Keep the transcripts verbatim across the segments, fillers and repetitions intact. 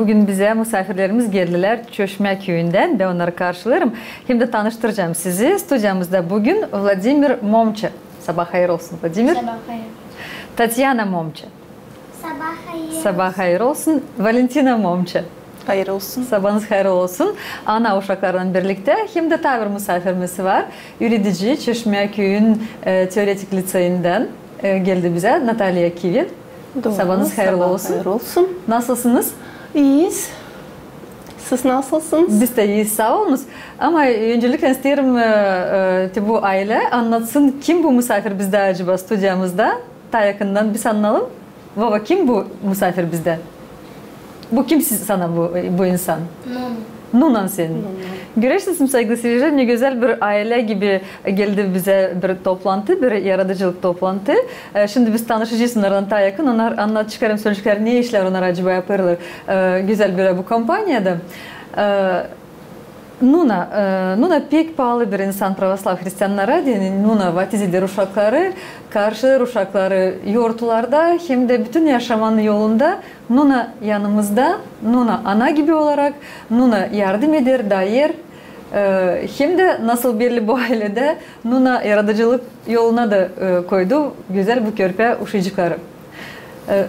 Büün bizä musaafirlerimiz geldilär Çöşmä küüyündän. Bän onnarı karşılêêrım. Hem dä tanıştıracam sizi. Studiyamızda büün Vladimir Momça. Sabaa hayır olsun, Vladimir. Sabaa hayır. Tatyana Momça. Sabaa hayır. Sabaa hayır olsun. Valentina Momça. Hayır olsun. Sabaanız hayır olsun. Ana uşaklarınnan birliktä hem dä taa bir musaafirimiz var. Üüredici, Çöşmä küüyün, e, teoretik liţeyindän, e, geldi bizä, Natalya Kivin. Dooru. Sabaanız hayır olsun. Nasılsınız? İyiyiz. Siz nasılsınız? Biz dä iiyiz, saa olunuz. Ama öncelikle isteerim, e, e, te bu aylä annatsın, kim bu musaafir bizdä acaba studiyamızda? Taa yakından biz annayalım. Vova, kim bu musaafir bizdä? Bu kim siz, sana bu, bu insan? Nuna. Nunan senin. Nuna. Görersiniz mi, saygılı seyirciler, ne gözäl bir aylä gibi geldi bizä bir toplantı, bir yaradıcılık toplantı. E, şindi biz tanışacez onnarlan taa yakın. Onnar annadaceklar hem söleyecekler, ne işlär onnar acaba yapêrlar. E, gözäl bir bu kompaniyada. E, Nuna, e, Nuna pek paalı bir insan pravoslav hristiyannara deyni. Nuna vaftiz eder uşakları, karşılêêr uşakları yortularda hem dä bütün yaşamanın yolunda. Nuna yanımızda, Nuna ana gibi olarak, Nuna yardım eder, dayêr. E, hem dä nasıl belli bu ayledä, Nuna yaradıcılık yoluna da, e, koydu gözäl bu körpä uşacıkları. E,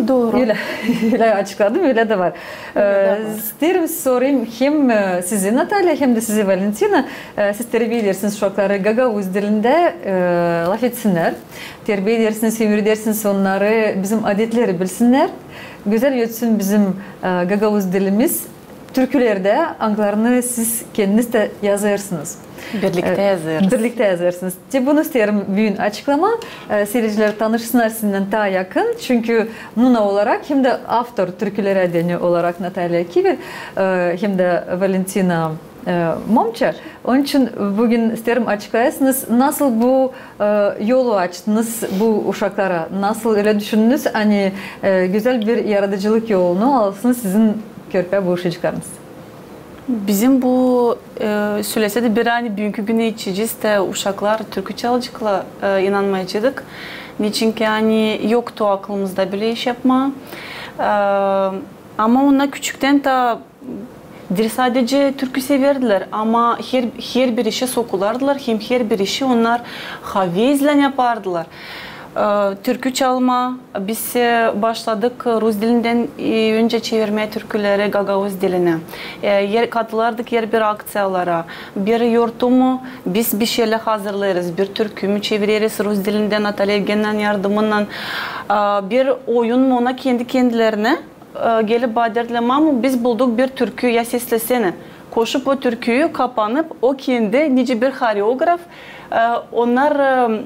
dooru. Ölä, ölä açıkladım, ölä dä var. E, isteerim sorayım hem, e, sizi, Natalya, hem dä sizi, Valentina. E, siz terbiya edersiniz uşakları gagauz dilindä, e, lafetsinnär. Terbiya edersiniz hem üüredersiniz onnarı bizim adetleri bilsinnär. Gözäl ötsün bizim, e, gagauz dilimiz. Türkülerdä, angılarını siz kendiniz dä yazêrsınız. Birliktä yazêrız. Birliktä yazêrsınız. Te bunu isteerim büün açıklamaa, e, seyirciler tanışsınnar sizinnän taa yakın. Çünkü Nuna olarak hem dä avtor türkülerä deyni olarak Natalya Kivin, e, hem dä Valentina, e, Momça. Onun için büün isteerim açıklayasınız, nasıl bu, e, yolu açtınız bu uşaklara, nasıl ölä düşündünüz, ani, e, gözäl bir yaradıcılık yolunu alsın sizin körpä bu uşacıklarınız. Bizim bu, e, sölesä dä bir ani büünkü günä içecez dä uşaklar türkü çalaceklar, e, inanmayaceydık. Neçinki ani yoktu aklımızda bölä iş yapmaa. E, ama onnar küçüktän taa diil sadecä türkü severdilär, ama her, herbir işä sokulardılar, hem herbir işi onnar havezlän yapardılar. E, türkü çalmaa, biz, e, başladık rus dilindän, e, öncä çevirmää türküleri gagauz dilinä. E, er, katılırdık herbir akţiyalara. Bir yortu mu biz bişeylär hazırlêêrız, bir türkü mü çevireriz rus dilindän Natalya Evgenovananın yardımınnan, e, bir oyun mu ona kendi-kendilerinä, e, gelip baaderdilär: "Mamu, biz bulduk bir türkü, ya seslesene." Koşup o türküyü kapanıp, o kendi, nicä bir horeograf, e, onnar, e,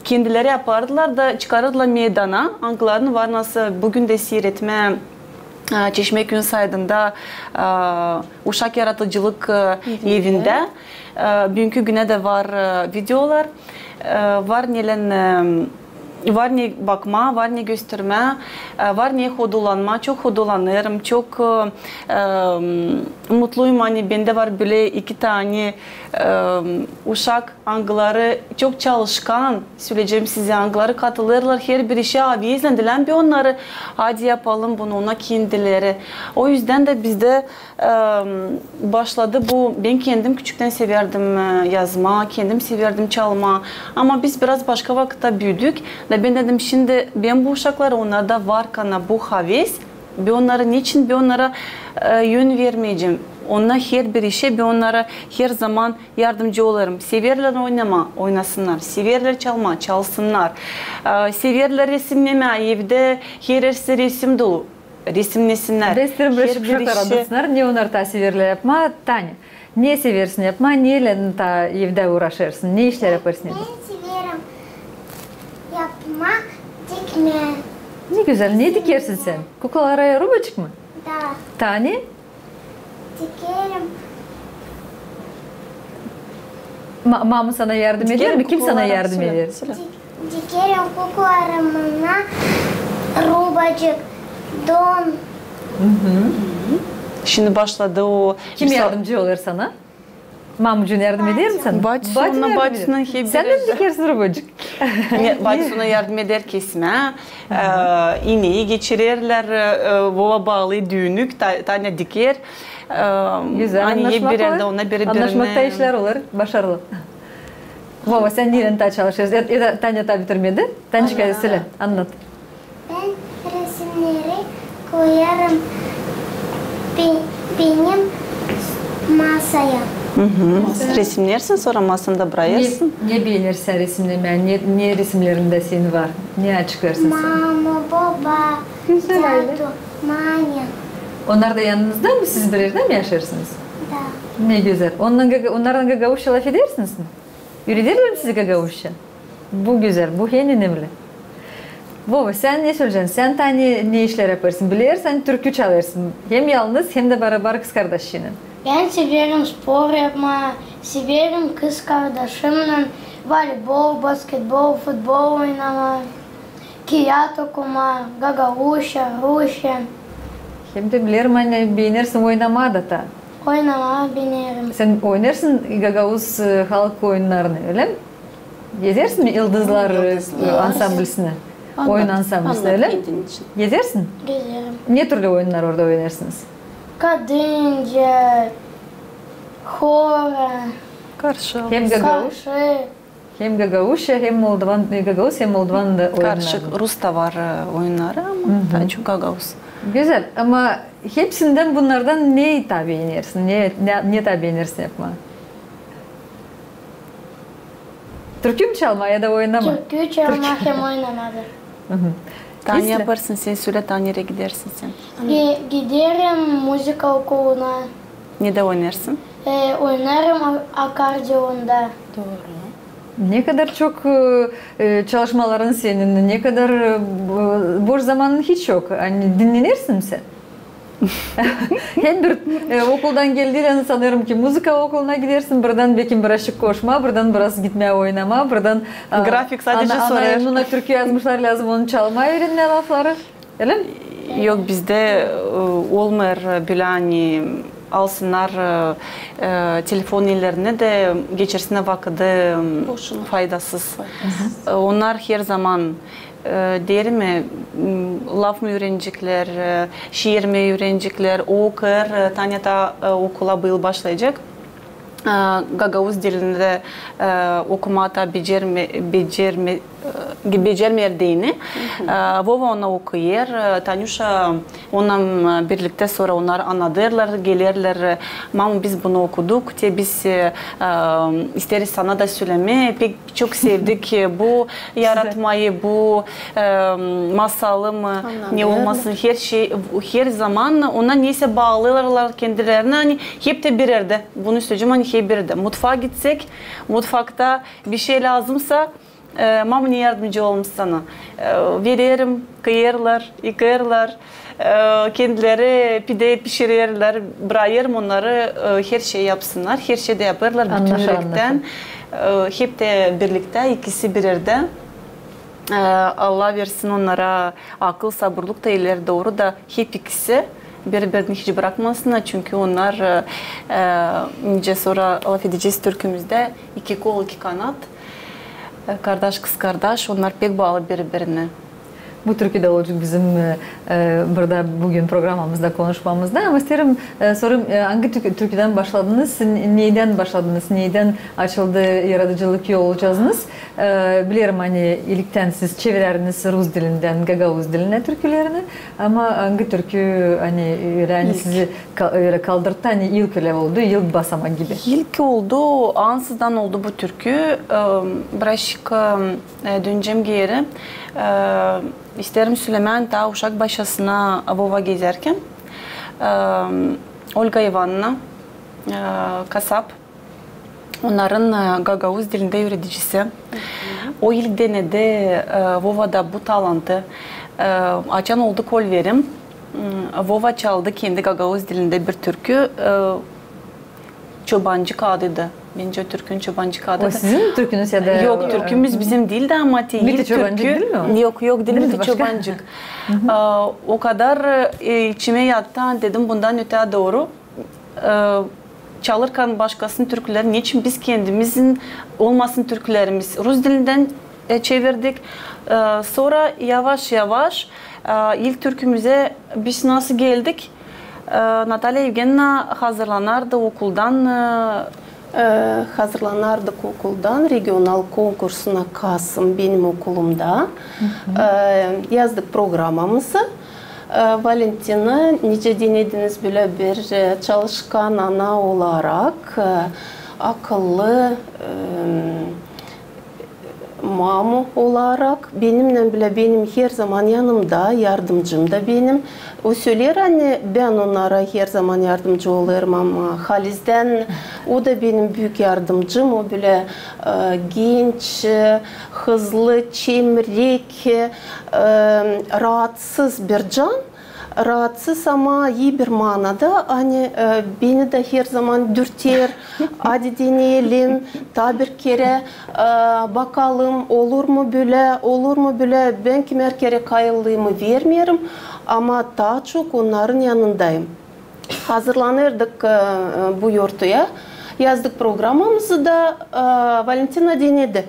kendileri yapardılar da çıkarırdılar meydana, angılarını var nasıl büün dä siiretmää, e, Çeşmä küüyün saytında, e, uşak yaradıcılık, e, evindä. E, büünkü günä dä var, e, videolar, e, var nelän, e, var ne bakmaa, var ne göstermää, e, var ne hodulanmaa. Çok hodulanêrım, çok, e, e, mutluyum, ani bendä var bölä iki tane, e, uşak, angıları çok çalışkan, söleyecäm sizä, angıları katılêrlar herbir işä, havezlän, diil ani bi onnarı, "Hadi yapalım bunu", ona kendileri. O üzdän dä bizdä, e, başladı bu. Bän kendim küçüktän severdim, e, yazmaa, kendim severdim çalmaa. Ama biz biraz başka vakıtta büüdük. Da bän dedim, şindi bän bu uşakları, onnarda var kana bu haves, bän onnarı neçin, bän onnara, e, yön vermeyecäm. Onnar herbir işä, bän onnara herzaman yardımcı olêrım. Severlär oynamaa, oynasınnar. Severlär çalmaa, çalsınnar. E, severlär resimnemää, evdä herersi resim dolu. Resimnesinnär. Bän isteerim bölä uşaklara annatsınnar, ne onnar taa severlär yapmaa. Tani, ne seversin yapmaa, neylän taa evdä uuraşêrsın, ne işlär yapêrsın evdä? Bän severim yapmaa dikmää. Ne gözäl, ne dikersin sän? Kuklalara rubaçık mı? Da. Tani? Dikerim. Ma-, mamu sana yardım eder mi? Kim sana yardım eder? Dikerim kuklalarıma rubaçık, don. Şindi başladı o. Kim yardımcı olêr sana? Mamucuun yardım eder mi sana? Bacuun, bacuun. Sän dä mi dikersin rubaçık? Ne, bacısı ona yardım eder kesmää, e, ineyi geçirerlär, e, Vova baalêêr düünük, Ta-, Tanya diker. E, Gözäl ani hep annaşmak bir var. Erdä ona bir-birinä. Annaşmakta işlär olêr başarılı. Vova, sän neylän taa çalışêrsın? Ya, ya da Tanya taa bitirmedi. Tançika, sölä, annat. Bän resimneri koyêrım be-, benim masaya. Resimnersin, sora masanda burayêrsın. Ne, ne beenersin resimnemää? Ne, ne resimnerindä senin var? Ne açıklêêrsın sän? Mama, boba, dädu, manya. Onnar da yanınızda mı? Siz bir erdä mi yaşêêrsınız? Da. Ne gözäl. Onnar gaga-, onnarlan gagauzça lafedersiniz mi? Üürederlär mi sizi gagauzça? Bu gözäl, bu en önemli. Vova, sän ne söleyecän? Sän taa ne, ne işlär yapêrsın? Bilersän, türkü çalêrsın. Hem yalnız, hem dä barabar kızkardaşınnan. Bän severim spor yapmaa, severim kızkardaşımnan voleybol, basketbol, futbol oynamaa, kiyat okumaa, gagauzça, rusça. Hem dä bilerim, ani beenersin oynamaa da taa. Oynamaa beenerim. Sän oynêêrsın gagauz, e, halk oyunnarını, ölä mi? Gezersin mi Yıldızlar, e, ansamblisinä? Oyun ansamblisinä, ölä mi? Gezersin? Gezerim. Ne türlü oyunnar orada oynêêrsınız? Kadınca, hora. Karşı. Hem gagauz, hem gagauzça, hem moldovan, e, gagauz, hem moldovan da oyunnar. Karışık, rus da var, e, oyunnarı, ama taa çok gagauz. Gözäl, ama hepsindän bunnardan ne taa beenersin, ne, ne, ne taa beenersin yapmaa? Türkü mü çalmaa ya da oynamaa? Türkü çalmaa hem oynamaa da. Taa ne yapêrsın sän, sölä, taa nereyi gidersin sän? Ge-, giderim muzıka okuluna. Ne dä oynêrsın? E, oynêêrım a-, akkordeonda. Dooru. Ne kadar çok, e, e, çalışmaların senin, ne kadar, e, bo-, boş zamanın hiç yok. Ani dinnenersin mi sän? Hem bir, e, okuldan geldiylän, sanêrım ki, muzıka okuluna gidersin, birdan bekim birazçık koşmaa, birdan biraz gitmää oynamaa, birdan, e, grafik sadecä ana, ana sorêr. Yanına türkü yazmışlar, lääzım onu çalmaa üürenmää lafları. Ölä mi? Yok, bizdä, e, olmêêr bölä, ani alsınnar, e, e, telefon ellerinä dä geçirsinnär vakıdı, m, faydasız. E, onnar her zaman, e, deerim, m, laf mı üüreneceklär, e, şiir mi üüreneceklär, okuyêr, e, Tanya taa, e, okula bu yıl başlayacek. E, gagauz dilindä, e, okumaa taa becerme-, becerme-, e, becermeer deyni. E, Vova ona okuyêr, e, Tanuşa onunnan, e, birliktä sora onnar annadêrlar, gelerlär, e, "Mama, biz bunu okuduk, te biz, e, e, isteeriz sana da sölemää, pek çok sevdik, e, bu yaratmayı, bu, e, masalı mı, ne olmasın, her şey, her zaman ona neysä baalêêrlar kendilerinä, ani hep tä bir erdä." Bunu isteyecäm, ani hep bir erdä. Mutfaa gitsek, mutfakta bir şey lääzımsa, e, "Mama, ne yardımcı olayım sana?" E, vererim, kıyêrlar, yıkêrlar, e, kendileri pide pişirerlär, brakêrım onnarı, e, her şey yapsınnar, her şey dä yapêrlar bütün ürektän. E, hep tä birliktä, ikisi bir erdä. E, Allah versin onnara akıl, saburluk da ileri dooru da hep ikisi biri-birini hiç brakmasınnar, çünkü onnar, e, e, nicä sora lafedecez türkümüzdä, iki kol, iki kanat, e, kardaş, kızkardaş, onnar pek baalı biri-birinä. Bu türkü dä olacek bizim, e, e, burada büün programamızda, konuşmamızda. Ama isteerim, e, sorayım, e, angı türkü-, türküdän başladınız, n-, neydän başladınız, neydän açıldı yaradıcılık yolcazınız? E, bilerim, ani iliktän siz çevirerdiniz rus dilindän gagauz dilinä türkülerini, ama angı türkü, ani, ölä, ani sizi ka-, ölä kaldırttı, ani ilk ölä oldu, ilk basamak gibi? İlk oldu, ansızdan oldu bu türkü. E, birazçık, e, dönecäm geeri. E, isteerim sölemää, taa uşak başçasına Vova gezärkän, e, Olga İvanovna, e, kasap, onnarın, e, gagauz dilindä üüredicisi. O ilk denedi, e, Vovada bu talantı. E, açan oldu kol verim, m, Vova çaldı kendi gagauz dilindä bir türkü, e, "Çobancık" adıydı. Bencä o türkünün "Çobancık" adıydı. O sizin türkünüz ya da... Yok, türkümüz bizim diildi, ama te ilk türkü. Miti Çobancık diil mi o? Yok, yok, diil, Miti Çobancık. E, o kadar, e, içimä yattı, ani dedim, bundan ötää dooru e, çalarkan başkasının türkülerini, neçin biz kendimizin olmasın türkülerimiz? Rus dilindän e, çevirdik. E, sora yavaş-yavaş, e, ilk türkümüzä biz nasıl geldik? E, Natalya Evgenina hazırlanardı okuldan, e, E, hazırlanardık okuldan regional konkursuna kasım benim okulumda. E, yazdık programamızı. E, Valentina, nicä denediniz, bölä bir, e, çalışkan ana olarak, e, akıllı, e, mamu olarak benimnän bilä, benim herzaman yanımda, yardımcım da benim. O söleer, ani bän onnara herzaman yardımcı olêrım, ama halizdän o da benim büük yardımcım. O bölä, e, genç, e, hızlı, çemrek, e, raatsız bir can. Raatsız, ama ii bir manada, ani, e, beni dä herzaman dürter, hadi deneyelim, taa bir kerä, e, bakalım, olur mu bölä, olur mu bölä. Bän kimär kerä kayıllıımı vermeerim, ama taa çok onnarın yanındayım. Hazırlanêrdık, e, e, bu yortuya, yazdık programamızı da, e, Valentina denedi.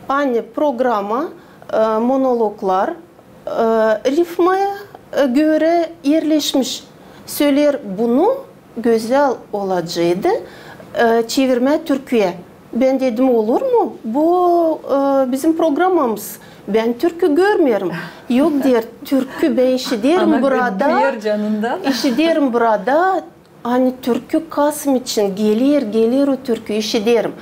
Ani programa, e, monologlar, e, rifmaya, e, görä erleşmiş. Söleer, bunu gözäl olaceydı, e, çevirmää türküyä. Bän dedim, olur mu? Bu, e, bizim programamız. Bän türkü görmeerim. Yok, deer, türkü bän işiderim burada. Işiderim burada. Ani türkü kasım için geler, geler o türkü, işiderim.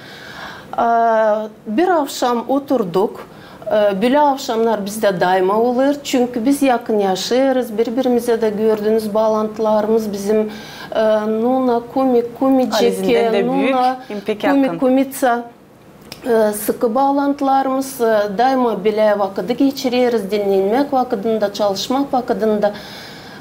Aa, bir avşam oturduk. Ee, bölä avşamnar bizdä daima olêr, çünkü biz yakın yaşêêrız, biri-birimizä dä, gördünüz, baalantılarımız bizim, e, Nuna, Kumi, Kumicik, Nuna, Kumi, Kumica. E, sıkı baalantılarımız, e, daima bölä vakıdı geçireriz, dinnenmäk vakıdında, çalışmak vakıdında.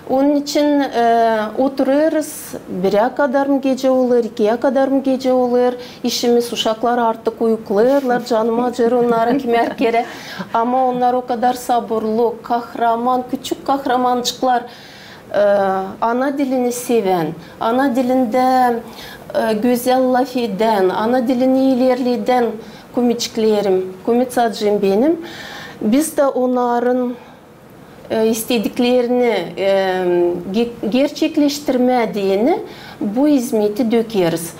Onun için, e, oturêrız, birä kadar mı gecä olêr, ikiyä kadar mı gecä olêr, işimiz, uşaklar artık uyuklêêrlar, canım acır onnara kimär kerä. Ama onnar o kadar saburlu, kahraman, küçük kahramançıklar. E, ana dilini sevän, ana dilindä, e, gözäl lafedän, ana dilini ilerledän kumiciklerim, kumicacıım benim. Biz dä onnarın, e, istediklerini, e, ge-, gerçekleştirmää deyni bu izmeti dökeriz.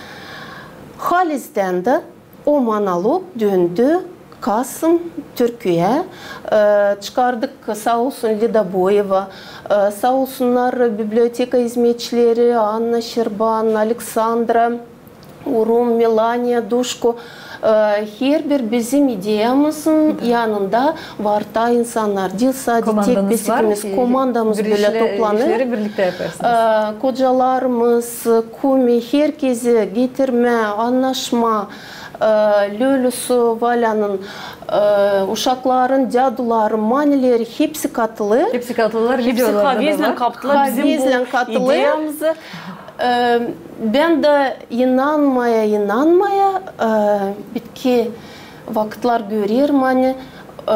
Halizdän dä o monolog döndü kasım türküyä. E, çıkardık, saa olsun Lida Boeva, e, saa olsunnar biblioteka izmetçileri Anna Şerban, Aleksandra Urum, Melania Duşko. E, herbir bizim ideyamızın yanında var taa insannar. Diil sade tek bizimkimiz, komandamız bölä toplanêr. E, kocalarımız, kumi, herkezi getirmää, annaşmaa, e, Lölüsü Valänın, e, uşakların däduları, manileri, hepsi katılêr. Hepsi katılêr, videolarda da var. Hepsi havezlän katılêr bizim bu ideyamızı. E, bän dä inanmaya, inanmaya, e, bitki vakıtlar görerim, ani, e,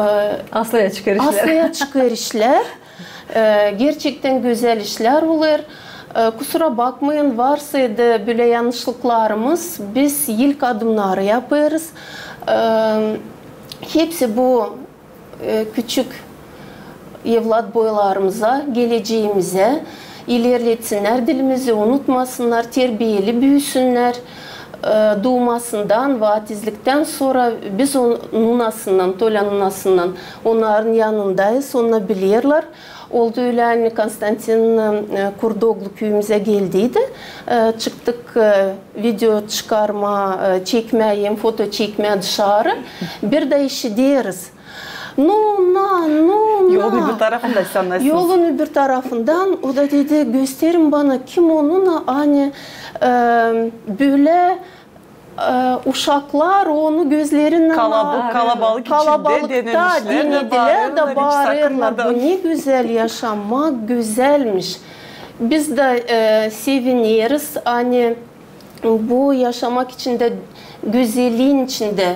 aslaya çıkêr işlär. Aslaya çıkêr işlär. E, gerçektän gözäl işlär olêr. E, kusura bakmayın, varsaydı bölä yannışlıklarımız, biz ilk adımnarı yapêrız. E, hepsi bu, e, küçük evlat boylarımıza, gelecämizä, ilerletsinnär dilimizi, unutmasınnar, terbiyeli büüsünnär. E, duumasından, vaatizliktän sora biz o nunasından, Tolä nunasından onnarın yanındayız, onnar bilerlär. Oldu ölä, ani Konstantin, e, Kurdoglu küüyümüzä geldiydi. E, çıktık, e, video çıkarmaa, e, çekmää hem foto çekmää dışarı. Bir dä işideriz: "Nuna, Nuna!" Yolun öbür tarafından. Yolun öbür tarafından. O da dedi: "Gösterin bana, kim o Nuna?" Ani, e, bölä e, uşaklar onu gözlerinnän... Kalabalık, kalabalık içindä denedilär da baarêrlar. Bu ne gözäl yaşamak, gözälmiş. Biz dä, e, sevineriz, ani bu yaşamak içindä, gözelliin içindä,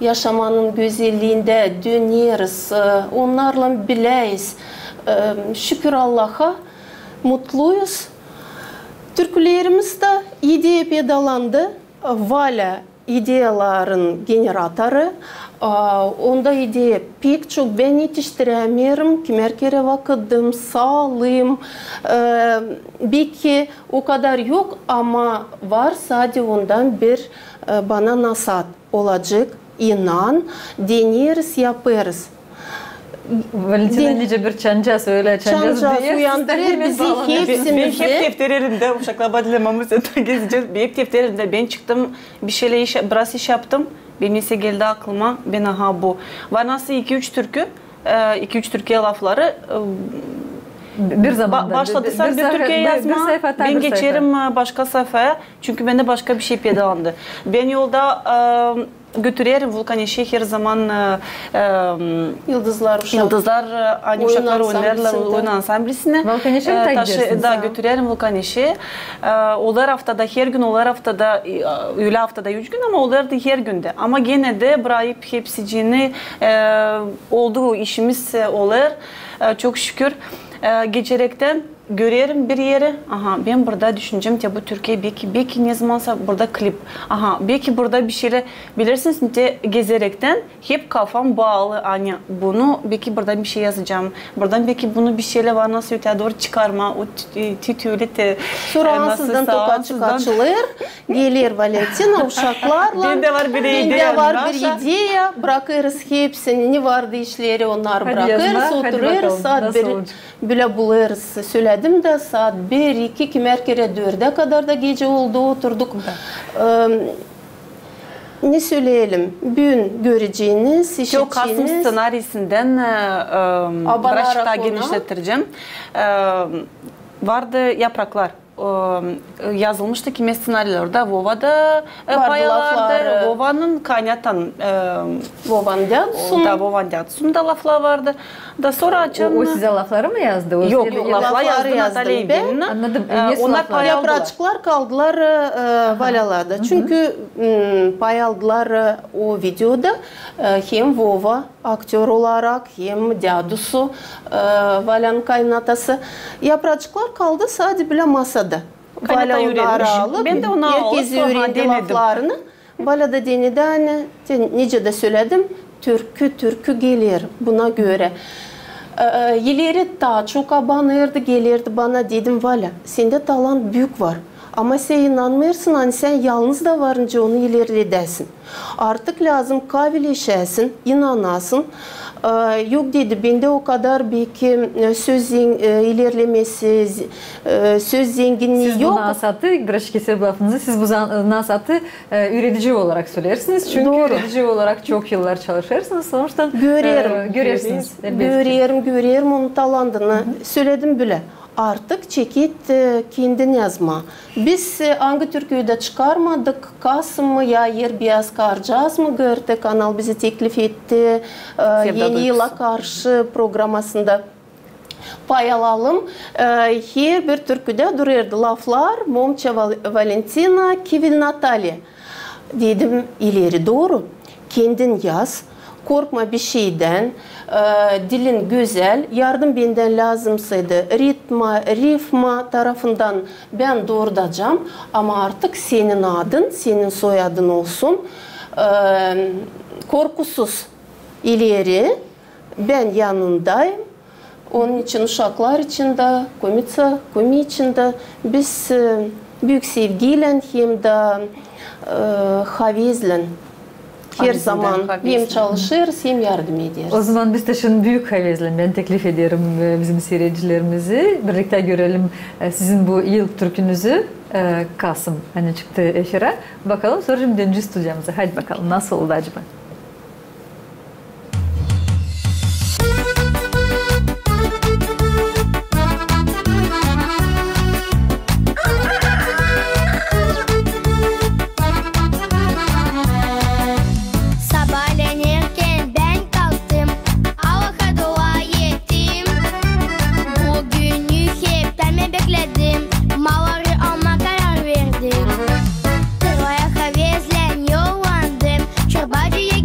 yaşamanın gözelliindä döneriz, e, onnarlan biläyiz. E, şükür Allaha, mutluyuz. Türkülerimiz dä ideya peydalandı. Valä ideyaların generatoru, Aa, onda ideya pek çok, bän etiştirämeerim, kimär kerä vakıdım, saalıım, e, beki o kadar yok, ama var sade ondan bir, e, bana nasaat olacek, inan, deneriz, yapêrız. Valentina, nicä bir çancaz, ölä çancaz, uyandırêr bizi hepsimizi. Bän hep deftererimdä, uşaklar bana deerlär, mama, sän dä gezecez. Bän hep deftererimdä, bän çıktım, bir şeylär iş, biraz iş yaptım. Benim nesä geldi aklıma, bän, aha, bu. Var nasıl iki-üç türkü, e, iki-üç türkü lafları, e, bir zamanda başladıysam bir türküyä yazmaa, bän geçerim, e, başka sayfaya. Çünkü bendä başka bir şey peydalandı. Bän yolda, e, götürerim Vulkaneşi her zaman, e, e, Yıldızlar, e, ani uşaklar oynêêrlar oyun ansamblisinä. Vulkaneşi mi taşı-, da, götürerim Vulkaneşi. E, olêr aftada, her gün olêr aftada, e, ölä aftada üç gün, ama olêrdı her gündä. Ama genä dä bırakıp hepsicini, e, oldu işimiz, e, olêr. E, çok şükür. E, geçerektän görerim bir eri. Aha, bän burada düşünecäm, te bu türkü beki, beki ne zamansa burada klip. Aha, beki burada bir şeylär, bilersiniz mi, te gezerektän hep kafam baalı, ani bunu beki buradan bir şey yazacam, buradan beki bunu bir şeylär var nasıl öteyä dooru çıkarmaa, o tü-, tü-, tütüylü te. Sora ansızdan tokaçık açılêr, geler Valentina uşaklarlan. Bendä var bir ideya, bırakêrız hepsini, ne vardı işleri, onnarı bırakêrız, oturêrız saat bir. Bölä bulêrız, sölädim dä, saat bir, iki, kimär kerä dördä kadar da gecä oldu, oturduk. Em, ne söleyelim, büün göreceniz, işideceniz. Kasım stsenariyasından, e, em, birazcık taa genişletircäm. Em, vardı yapraklar. E, yazılmıştı kimä stsenariylär. Orada Vova da, e, pay alardı. Vovanın kaynatan, e, Vovanın dädusunun da lafları vardı. Da sora açan... O sizä lafları mı yazdı? Yok, lafları yazdı Natalya Evgenina. Annadım. Onnar pay aldılar. Yapracıklar kaldılar, e, Valyalarda. Çünkü, m, pay aldılar, e, o videoda, e, hem Vova aktör olarak, hem dädusu, e, Valyanın kaynatası. Yapracıklar kaldı sade bölä masada. Valya onnarı alıp, herkezi üürendi laflarını. Valya da denedi, ani, nicä dä sölädim, türkü, türkü geler buna görä. E, e, ileri taa çok abanêrdı, gelerdi bana, dedim, Valya, sendä talant büük var. Ama sän inanmêêrsın, ani sän yalnız da var nicä onu ilerledäsin. Artık lääzım kavileşäsin, inanasın. E, yok, dedi, bendä o kadar beki, e, söz zen-, e, ilerlemesi, z-, e, söz zenginnii yok. Siz bu nasaatı, biraz keserim lafınızı, siz bu zan-, nasaatı, e, üüredici olarak söleersiniz. Çünkü üüredici olarak çok yıllar çalışêrsınız. Sonuçtan, e, görerim, görersiniz, elbetki. Görerim, görerim onun talantını. Sölädim bölä. Artık çeket, e, kendin yazmaa. Biz, e, angı türküyü dä çıkarmadık. Kasım mı ya Yer beyaz karcaz mı, G R T kanal bizi teklif etti, e, Eni yıla karşı programasında pay alalım. E, herbir türküdä durêrdı laflar Momça Val-, Valentina, Kivil Natalya. Dedim, ileri dooru, kendin yaz, korkma bir şeydän, e, dilin gözäl, yardım bendän lääzımsaydı, ritma, rifma tarafından bän doorudacam, ama artık senin adın, senin soyadın olsun, e, korkusuz ileri, bän yanındayım. Onun için, uşaklar için dä, Komiţa, Komi için dä biz, e, büük sevgiylän hem dä, e, havezlän her zaman hem çalışêrız, hem yardım ederiz. O zaman biz dä şindi büük havezlän bän teklif ederim, e, bizim siiredicilerimizi, birliktä görelim, e, sizin bu yıl türkünüzü, e, Kasım, ani çıktı efirä. Bakalım, sora şindi dönecez studiyamıza. Haydi bakalım, nasıl oldu acaba? Sabalän erkän bän kalktım, Allaha dua ettim. Bu günü heptän bän bekledim, malları almaa karar verdim. Tırlaya havezlän yollandım, çorbacıya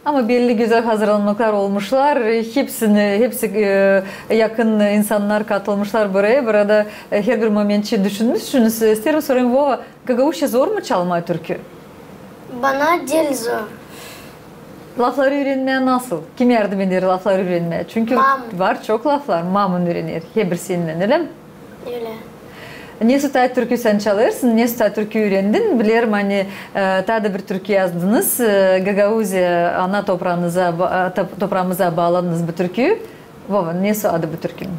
Ama belli gözäl hazırlanmaklar olmuşlar. Hepsini, hepsi, e, yakın insannar katılmışlar buraya. Burada, e, herbir momentçi düşünmüşsünüz. İsteerim sorayım, Vova, gagauzça zor mu çalmaa türkü? Bana diil zor. Lafları üürenmää nasıl? Kim yardım eder lafları üürenmää? Çünkü var çok laflar. Mamun üürener. Herbir seninnän, ölä mi? Ölä. Nesoy taa türkü sän çalêrsın, nesoy taa türkü üürendin? Bilerim, ani, e, taa da bir türkü yazdınız. E, Gagauziya, ana topraanıza, ba-, e, top-, topraamıza baaladınız bu türküyü. Vova, nesoy adı bu türkünün?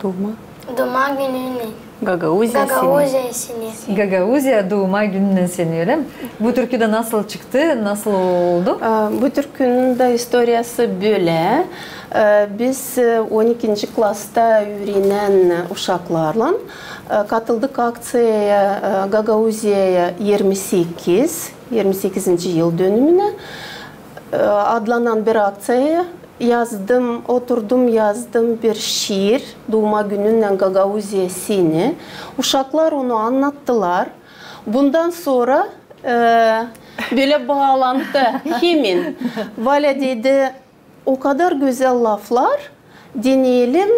Duuma. Duuma gününnän. Gagauziya seni. Gagauziya seni. Gagauziya, duuma gününnän seni, ölä mi? Bu türkü dä nasıl çıktı, nasıl oldu? E, bu türkünün dä istoriyası bölä. E, biz, e, on ikinci klasta üürenän uşaklarlan, e, katıldık akţiyaya, e, Gagauziyaya irmi sekiz, irmi sekizinci yıldönümünä. E, adlanan bir akţiyaya yazdım, oturdum, yazdım bir şiir, Duuma gününnän, Gagauziya seni. Uşaklar onu annattılar. Bundan sora, e, bölä baalantı hemen. Valya dedi, o kadar gözäl laflar, deneyelim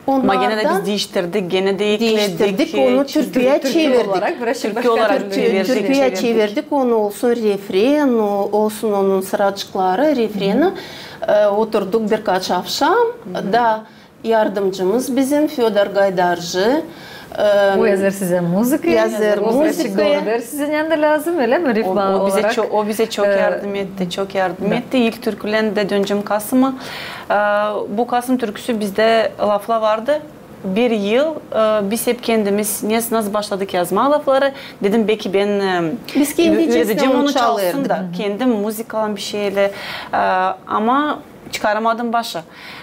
onnardan. Ama genä dä biz diiştirdik, genä dä ekledik. Diiştirdik, onu türküyä çevirdik. Türkü olarak, türkü olarak çevirdik. Türküyä çevirdik, onu olsun refren, o-, olsun onun sıraçıkları, refreni. E, oturduk birkaç avşam, da yardımcımız bizim Födor Gaydarcı. E, o yazêr sizä muzıkayı. Yazêr muzıkayı. Sizä ne dä lääzım, ölä mi, rifma olarak? O bizä çok yardım etti, çok yardım etti. İlk türkülerindän dönecäm Kasıma. E, bu Kasım türküsü bizdä laflar vardı. Bir yıl, e, biz hep kendimiz, ne, nasıl başladık yazmaa lafları, dedim, beki bän, e, üüredecäm onu çalsın da, kendim muzıkalan bir şeylär. E, ama çıkaramadım başa.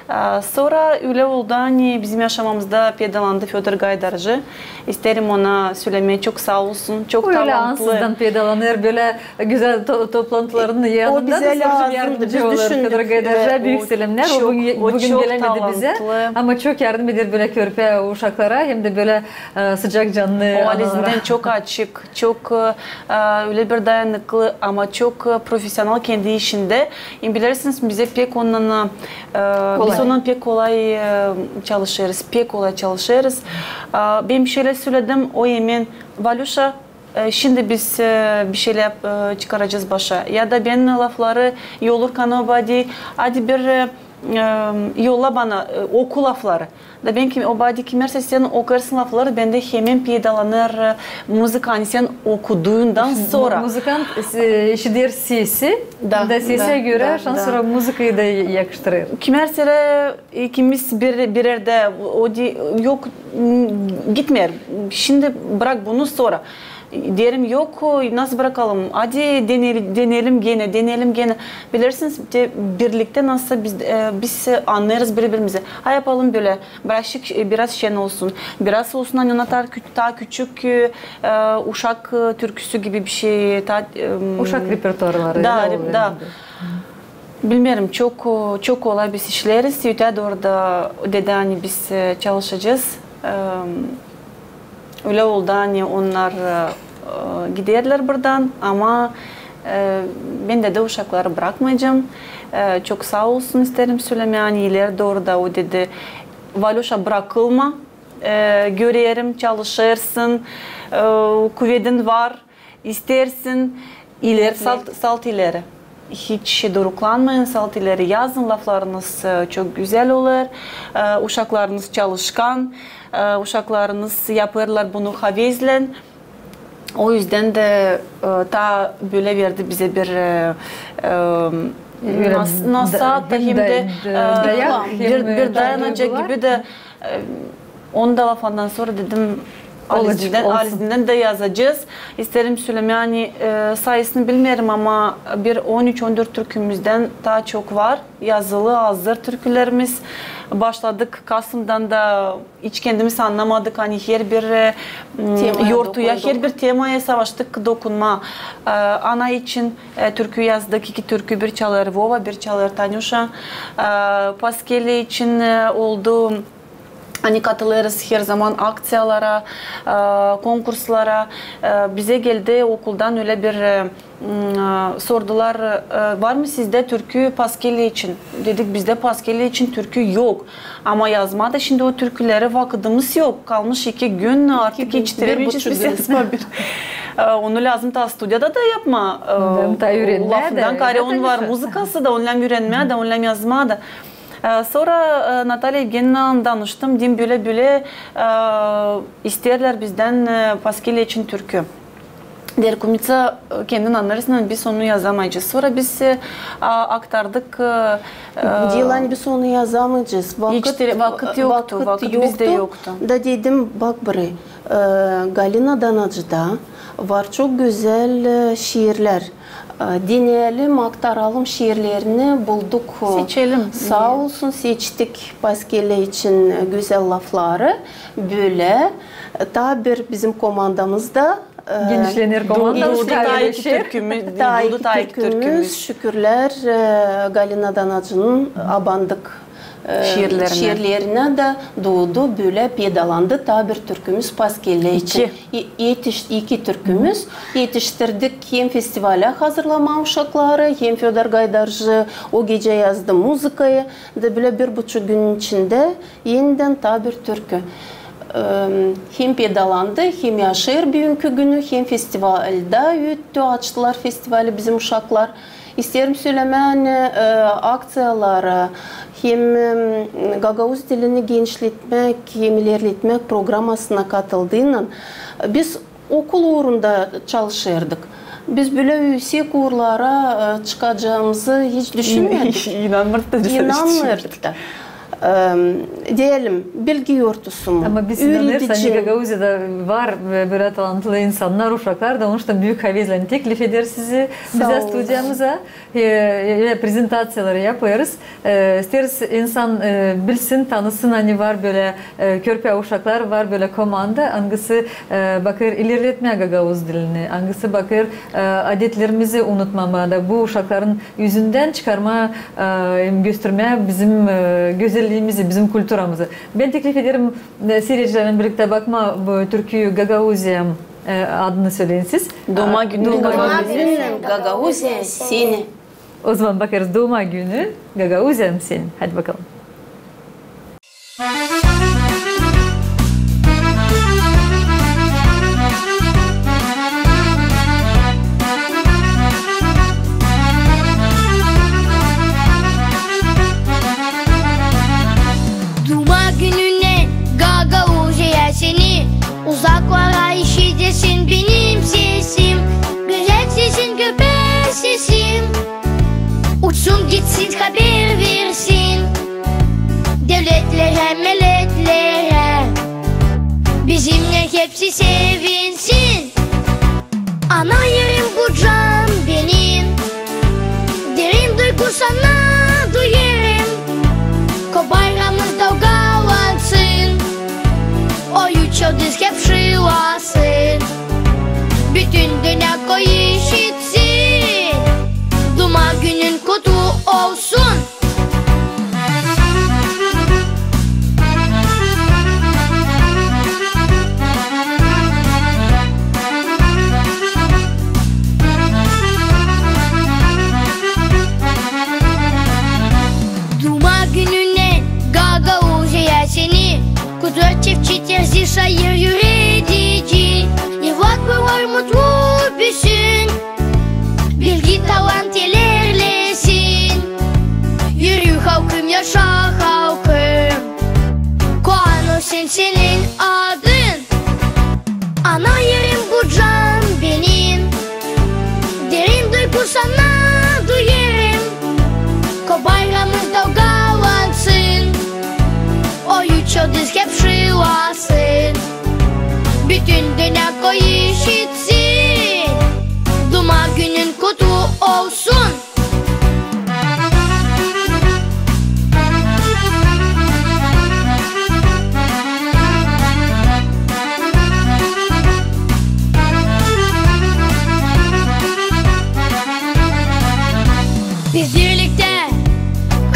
E, sora ölä oldu, ani bizim yaşamamızda peydalandı Födor Gaydarcı. İsteerim ona sölemää, çok saa olsun, çok talantlı. O ölä ansızdan peydalanêr, bölä gözäl to-, toplantıların yanında da soruşup yardımcı olêr. Födor Gaydarcıya büük selämnär. O bugün, bugün gelämedi bizä, ama çok yardım eder bölä körpä uşaklara, hem dä bölä, e, sıcak cannı. O halizdän çok açık, çok, e, ölä bir dayanıklı, ama çok, e, profesional kendi işindä. Hem bilersiniz, bizä pek ondan, e, biz ondan pek kolay, e, çalışêrız, pek kolay çalışêrız. E, bän bir şeylär söledim, o hemen, Valuşa, e, şindi biz, e, bir şeylär, e, çıkaracez başa. Ya da bän lafları yollêrım ona, adi, adi bir, e, e, yolla bana, e, oku lafları. Da bän kim, o adi kimär sä sän okêrsın lafları, bendä hemen peydalanêr, e, muzıka, ani sän okuduundan sora. Muzıkant, e, işider sesi, da sesä görä, şan sora muzıkayı da yakıştırêr. Kimär sä, e, ikimiz bir, bir erdä, o di-, yok, m, gitmeer. Şindi brak bunu sora. Deerim, yok, nasıl brakalım? Adi deney-, deneyelim genä, deneyelim genä. Bilersiniz, te, birliktä nasıl biz, e, biz annêêrız biri-birimizi. Ha, yapalım bölä. Bırak, e, biraz şen olsun. Biraz olsun, ani ona taa kü-, taa küçük, e, uşak, e, türküsü gibi bir şey. Uşak repertuarları. Da, da. Bilmeerim, çok, çok kolay biz işleeriz. Ötää dooru da dedi, ani biz, e, çalışacez. E, ölä oldu, ani onnar, e, giderlär buradan, ama, e, bän dä uşakları brakmayacam. E, çok saa olsun, isteerim sölemää, ani ileri dooru da o dedi, Valuşa, brakılma, e, görerim, çalışêrsın, e, kuvedin var, isteersin, ileri, salt, salt ileri. Hiç duruklanmayın, salt ileri yazın, laflarınız, e, çok gözäl olêr, e, uşaklarınız çalışkan, e, uşaklarınız yapêrlar bunu havezlän. O üzdän dä, e, taa bölä verdi bizä bir, e, e, nas-, nasaat da hem dä, e, bir, bir dayanacak gibi dä, e, onu da lafından sora dedim, halizdän, halizdän dä yazacez. İsteerim sölemää, ani, e, sayısını bilmeerim, ama bir on üç, on dört türkümüzdän taa çok var yazılı, hazır türkülerimiz. Başladık kasımdan da, hiç kendimiz annamadık, ani herbir, e, m, yortuya, herbir temaya savaştık dokunmaa. E, ana için, e, türkü yazdık, iki türkü, bir çalêr Vova, bir çalêr Tanuşa. E, Paskelya için, e, oldu Ani katılêrız herzaman akţiyalara, e, konkurslara. E, bizä geldi okuldan ölä bir, e, m, e, sordular, e, var mı sizdä türkü Paskelä için? Dedik, bizdä Paskelä için türkü yok. Ama yazmaa da şindi o türküleri vakıdımız yok. Kalmış iki gün, artık etiştiremeyecez biz yazmaa bir. E, onu lääzım taa studiyada da yapmaa. E, lafından kaarä, onun var muzıkası da, onu lääzım üürenmää dä, onu lääzım yazmaa da. E, sora, e, Natalya Evgeniynalan danıştım, dedim, bölä-bölä, e, isteerlär bizdän, e, Paskelä için türkü. Deer, Kumita, e, kendin annêêrsın, biz onu yazamayacez. Sora biz, e, a, aktardık, e, e, deyni biz onu yazamayacez. Hiç vakıt yoktu, vakıt bizdä yoktu. Da dedim, bak burayı, e, Galina Danacıda var çok gözäl, e, şiirlär. E, dineyelim, aktaralım şiirlerini, bulduk. Seçelim. Saa olsun, seçtik Paskelä için, e, gözäl lafları. Bölä, e, taa bir bizim komandamız da, e, genişlener komanda, duudu taa iki türkümüz, taa iki türkümüz, şükürlär, e, Galina Danacının Abandık e, şiirlerinä dä duudu, bölä peydalandı taa bir türkümüz Paskelä için. İki. E, etiş-, iki türkümüz. Etiştirdik hem festivalä hazırlamaa uşakları, hem Födor Gaydarcı o gecä yazdı muzıkayı. Da bölä bir buçuk günün içindä enidän taa bir türkü. E, hem peydalandı, hem yaşêêr büünkü günü, hem festivalda öttü, açtılar festivali bizim uşaklar. İsteerim sölemää, e, akţiyalara hem, e, gagauz dilini genişletmäk hem ilerletmäk programasına katıldıynnan biz okul uurunda çalışêrdık. Biz bölä üüsek uurlara, e, çıkacamızı hiç düşünmedik. İnanmêêrdık da. E, deyelim, bilgi yortusu mu? Ama biz inanêrız, ani Gagauziyada var, e, bölä talantlı insannar, uşaklar da, onun için büük havezlän teklif ederiz sizi bizä studiyamıza. E, e, prezentaţiyaları yapêrız. E, isteeriz insan, e, bilsin, tanısın, ani var bölä, e, körpä uşaklar, var bölä komanda, angısı, e, bakêr ilerletmää gagauz dilini, angısı bakêr, e, adetlerimizi unutmamaa da bu uşakların üzündän çıkarmaa, e, hem göstermää bizim, e, gözelliimizi, bizim kulturamızı. Bän teklif ederim, e, siiredicilärlän birliktä bakmaa bu türküyü Gagauziyam, e, adını söleyin siz. Duuma günün Gagauziyam seni. Ozaman bakêrız Duuma günü Gagauziyam seni. Hadi bakalım. Duuma gününä Gagauziya seni, uzaklara işidesin benim sesim. Gözäl sesin, körpä sesin, uçsun gitsin, haber versin devletlerä, milletlerä, bizimnän hepsi sevinsin. Ana erim, bucam benim, derin duygu sana duyêrım. Ko bayramımız davgalansın, o üç yıldız hep şılasın, bütün dünnä ko işitsin. Duuma günün kutlu olsun. Duuma gününä Gagauziya seni kutluyor çiftçi, terzi, şair, üüredici. Evlatlar mutlu büüsün, bilgi, talant ilerlesin. Yürü halkım, yaşa halkım, ko anılsın senin adın. Ana erim, bucam benim, derin duygu sana duyêrım. Ko bayramımız davgalansın, o üç yıldız hep şılasın, bütün dünnä ko işitsin. Duuma günün kutlu olsun. Biz birliktä,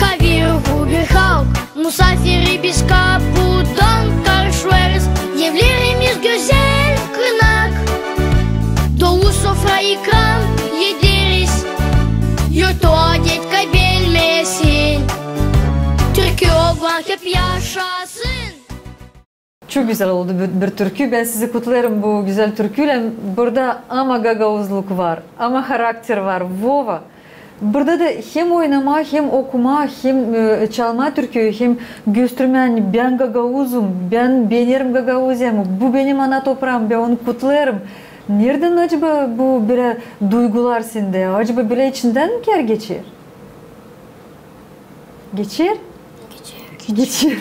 ka bir ruhu, bir halk, musafiri biz kapudan İkram ederiz, yurtta detkabelmesin, türkü oglak hep yaşasın. Çok gözäl oldu bir, bir türkü. Bän sizi kutlêêrım bu gözäl türküylän. Burada ama gagauzluk var, ama harakter var. Vova. Burada da hem oynamaa, hem okumaa, hem, e, çalmaa türküyü, hem göstermää, ani bän gagauzum, bän beenerim Gagauziyamı, bu benim ana topraam, bän onu kutlêêrım. Neredän acaba bu bölä duygular sendä? Acaba bölä içindän mi kär geçer? Geçer? Geçer. Geçer.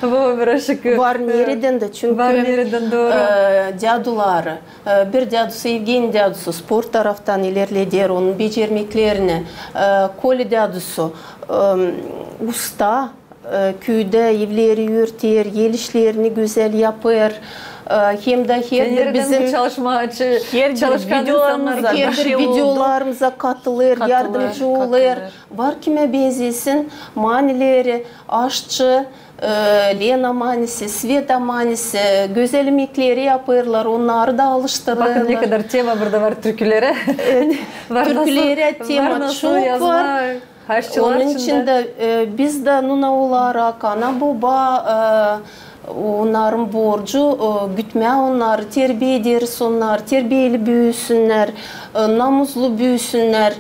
Bu bir aşık. Var neredän dä, çünkü var neredän, dooru. E, däduları, e, bir dädusu, Evgeniy dädusu sport taraftan ilerleder onun becermeklerini. E, Kolä dädusu, e, usta, e, küüdä evleri örter, el işlerini gözäl yapêr. E, hem dä her bir bizim, her bir videolarımıza katılêr, yardımcı olêr. Var kimä benzesin, manileri, aşçı, e, Lena manisi, Sveta manisi, gözäl imekleri yapêrlar, onnarı da alıştırêrlar. Bakın, ne kadar tema burada var türkülerä. Türkülerä tema çok var. Onun için dä, e, biz dä nuna olarak, ana-boba, e, onnarın borcu, e, gütmää onnarı, terbiä ederiz onnarı, terbiyeli büüsünnär, e, namuslu büüsünnär,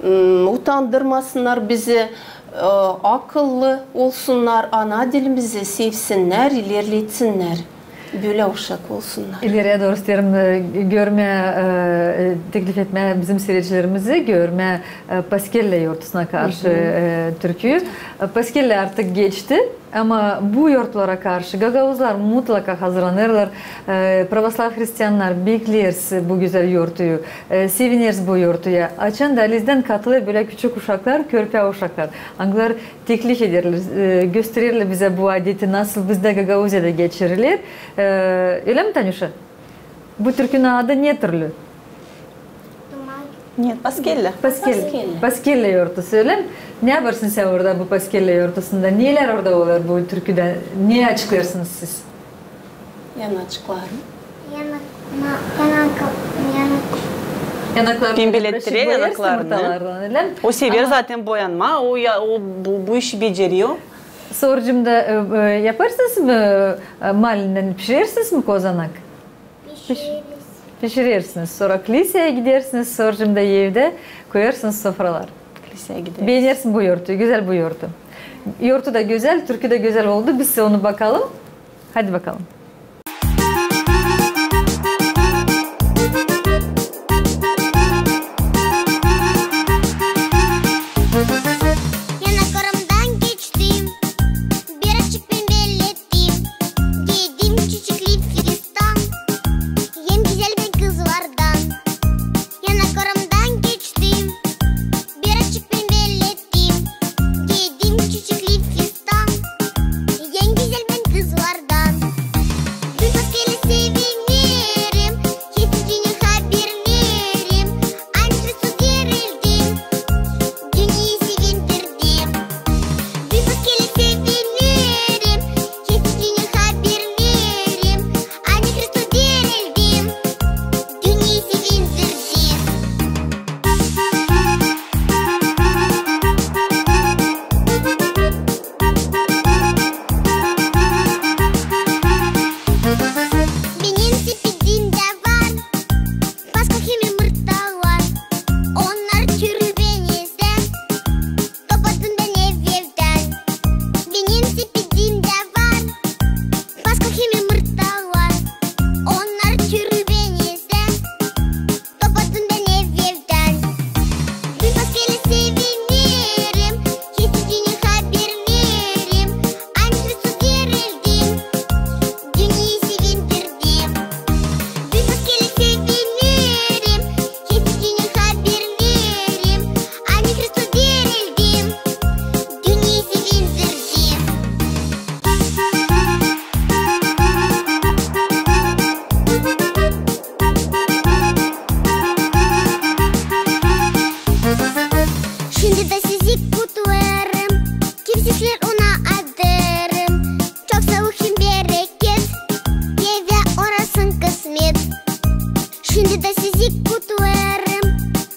m, utandırmasınnar bizi, e, akıllı olsunnar, ana dilimizi sevsinnär, ilerletsinnär. Bölä uşak olsunnar. İleriya dooru isteerim, e, görmää, e, teklif etmää bizim siiredicilerimizi, görmää, e, Paskelle yortusuna karşı, e, türküyü. E, Paskelle artık geçti, ama bu yortulara karşı gagauzlar mutlaka hazırlanêrlar. E, pravoslav hristiannar bekleriz bu gözäl yortuyu, e, sevineriz bu yortuya. Açan da alizdän katılêr bölä küçük uşaklar, körpä uşaklar, angıları teklif ederlär, e, göstererlär bizä bu adeti, nasıl bizdä Gagauziyada geçiriler. E, ölä mi, Tanüşa? Bu türkünün adı ne türlü? Paskelle. Paskelle. Paskelle yortusu, ölä mi? Ne yapêrsın sän orada bu Paskelle yortusunda? Nelär orada olêr bu türküdä? Ne açıklêêrsınız siz? Yanaklarım. Yanak-, na-, yanak-, yanak-, yanaklarını pembelettirer, boyêrsın yanaklarını. Yumurtalardan, ölä mi? O sever zaten boyanmaa, o ya, o bu, bu işi beceriyor. Sorucum da, e, e, yapêrsınız mı, e, malindän pişirersiniz mi kozanak? Pişireriz. Pişirersiniz. Sora kliseyä gidersiniz, sorucum da evdä koyarsınız sofralar. Kliseyä gideriz. Beenersin bu yortuyu, gözäl bu yortu. Yortu da gözäl, türkü dä gözäl oldu. Biz onu bakalım. Hadi bakalım. Yanaklarımdan geçtim, birazcık pembelettim, giydim çiçekli fistan, en güzel bän kızlardan. Yanaklarımdan geçtim, birazcık pembelettim, giydim çiçekli fistan, en güzel bän kızlardan. Deda sizi kutlarım,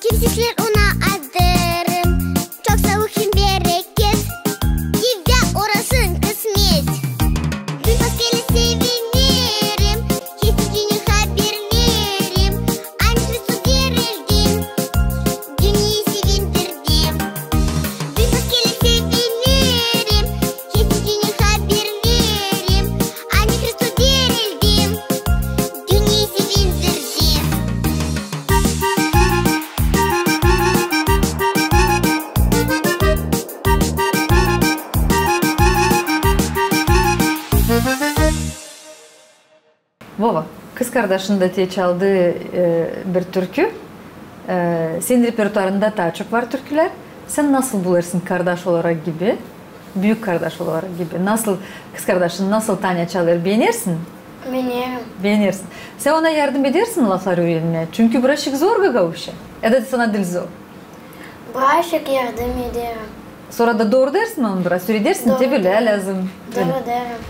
kim sizlär ona adarım. Çok saalık hem bereket, evdä olsun kısmet. Büük paskele sevinerim, herkezi günü haberlerim. Ani Hristos dirildi, dünneyä sevindirdi. Büük paskele sevinerim, herkezi günü haberlerim. Ani Hristos dirildi, dünneyä sevindirdi. Vova, kızkardaşın da te çaldı, e, bir türkü. E, senin repertuarında taa çok var türkülär. Sän nasıl bulêrsın kardaş olarak gibi, büük kardaş olarak gibi? Nasıl, kızkardaşın nasıl Tanya çalêr, beenersin? Beenerim. Beenersin. Sän ona yardım edersin laflar üürenmää? Çünkü birazçık zor gagauzça. Ya da sana diil zor? Birazçık yardım ederim. Sora da dooru deersin onu biraz, süüredersin, te bölä lääzım. Dooru deerim.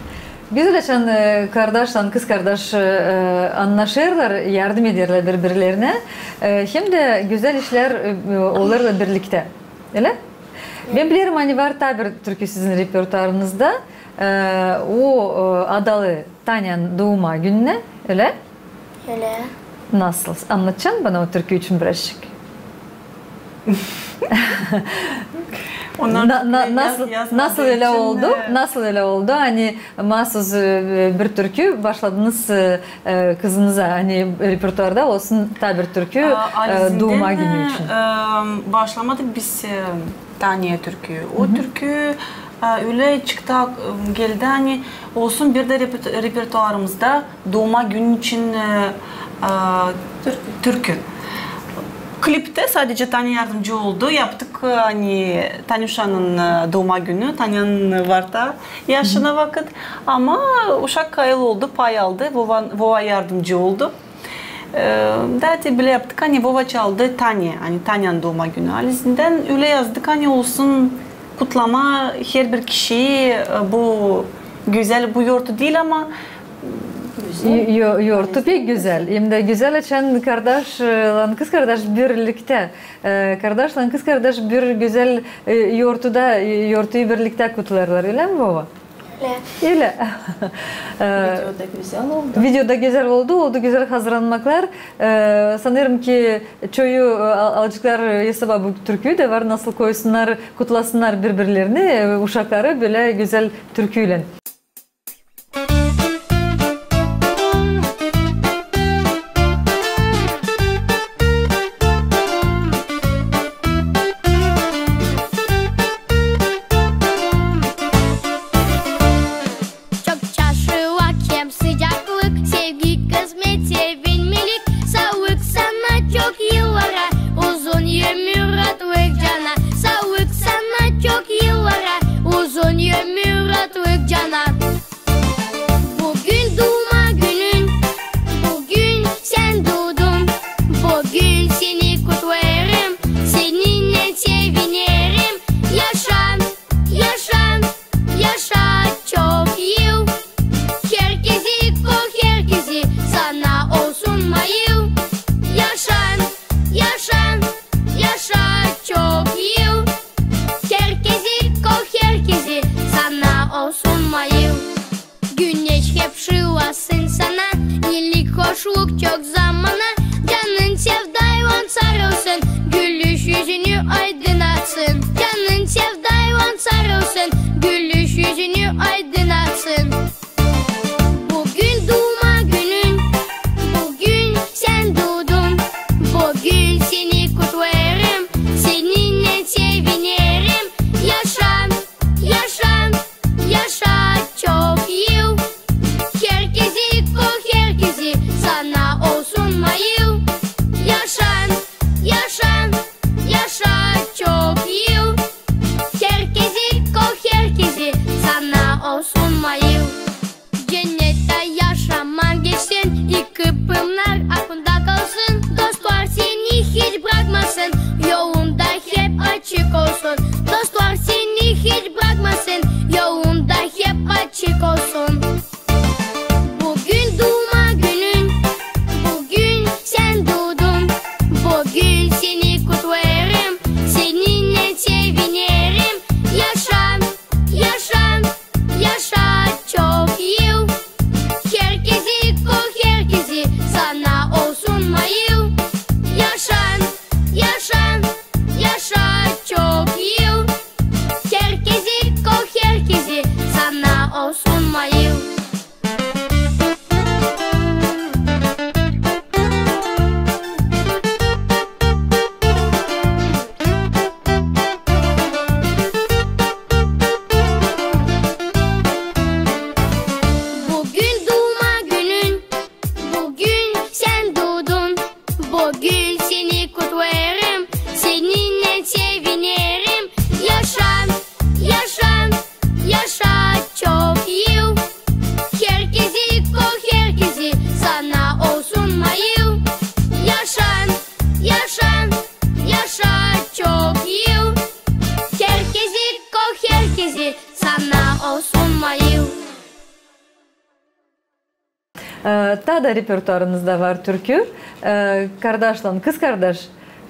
Gözäl, açan, e, kardaşlan kızkardaş, e, annaşêrlar, yardım ederlär biri-birlerinä. E, hem dä gözäl işlär, e, olêrlar birliktä. Ölä? Bän bilerim, ani var taa bir türkü sizin repertuarınızda. E, o, e, adalı Tanyanın duuma gününä, ölä? Ölä. Nasıl? Annadacan bana o türkü için birazçık? Na-, na-, nasıl, nasıl ölä oldu? Nasıl ölä oldu? Ani maasuz, e, bir türkü başladınız, e, e, kızınıza, ani repertuarda olsun taa bir türkü, e, duuma günü için. A, Alizindän, e, başlamadık biz, e, Tanya türkü. O türkü, e, ölä çıktı, e, geldi, ani olsun bir dä repert-, repertuarımızda duuma günü için, e, e, türkü. Kliptä sadecä Tanya yardımcı oldu. Yaptık, e, ani Tanyuşanın, e, duuma günü, Tanyanın var taa yaşına vakıt. Ama uşak kayıl oldu, pay aldı, Vova, Vova yardımcı oldu. E, da te bölä yaptık, ani Vova çaldı Tanya, ani Tanyanın duuma günü. Alizindän ölä yazdık, ani olsun kutlama herbir kişiyi, e, bu gözäl, bu yortu diil, ama Yo-, yo-, yortu pek gözäl. Hem dä gözäl, açan kardaşlan kızkardaş birliktä, e, kardaşlan kızkardaş bir gözäl, e, yortuda, e, yortuyu birliktä kutlêêrlar, ölä mi, Vova? Ölä. Ölä. E, video da gözäl oldu. Video da gözäl oldu, oldu gözäl hazırlanmaklar. E, sanêrım ki, çoyu, e, al-, alaceklar, e, esaba bu türküyü dä var, nasıl koysunnar, kutlasınnar biri-birlerini, e, uşakları bölä gözäl türküylän. Çok çaşıvak hem sıcaklık, sevgi, kısmet, sevinmelik. Saalık sana çok yıllara, uzun ömür, raatlık cana. Saalık sana çok yıllara, uzun ömür, raatlık cana. Büün duuma günün, büün sän duudun, büün seni kutlêêrım, seninnän sevinerim. Yaşa, yaşa, yaşa çok yıl. Herkezi kov, herkezi, sana olsun mayıl. Yaşa, yaşa, yaşa çok yıl. Herkezi kov, herkezi, sana olsun mayıl. Güneş hep şılasın sana, iilik, hoşluk çok zamana. Canın sevdaylan sarılsın, gülüş üzünü aydınnatsın. Canın sevdaylan sarılsın, gülüş üzünü aydınnatsın. Büün duuma günün, büün sän duudun, büün seni kutlêêrım, seninnän sevinerim. Yaşa, yaşa, yaşa çok yıl. Herkezi kov, herkezi, sana olsun mayıl. Yaşa, yaşa, yaşa çok yıl. Herkezi kov, herkezi, sana olsun mayıl. Cennettä yaşaman geçsin, iki pınar aklunda kalsın. Dostlar seni hiç brakmasın, yolun da hep açık olsun. Dostlar seni hiç brakmasın, yolun da hep açık olsun. Büün duuma günün, büün sän Büün seni kutlêêrım, seninnän sevinerim. Yaşa, yaşa, yaşa çok yıl. Herkezi kov, herkezi, sana olsun mayıl. Yaşa, yaşa, yaşa çok yıl. Herkezi kov, herkezi, sana olsun mayıl. E, taa da repertuarınızda var türkü. E, kardaşlan kızkardaş.